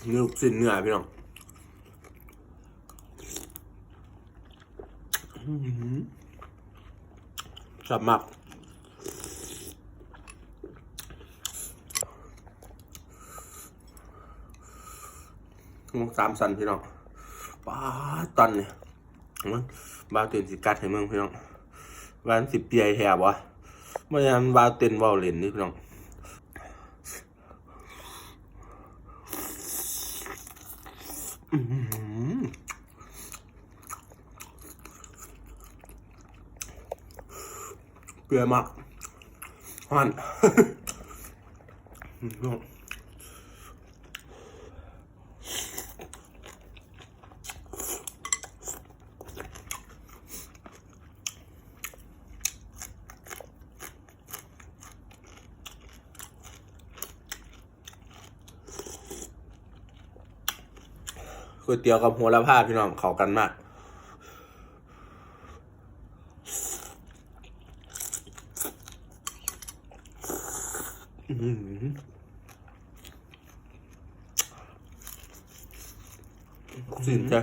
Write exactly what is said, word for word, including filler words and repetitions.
นี่ลูกชิ้นเนื้อพี่น้อง อื้อหือ แซ่บมาก หมกสามสันพี่น้อง ป๊าด ตอนนี้ บ่าวเต้นสิกัดให้เบิ่งพี่น้อง ว่ามันสิเปื่อยแท้บ่ บ่แม่นบ่าวเต้นเว้าเล่นนี่พี่น้อง อื้อหือ เปื่อยมาก ฮ้อน ก๋วยเตี๋ยวกับโหระพาพี่น้อง เข้ากันมาก อื้อหือ สิ้นใจ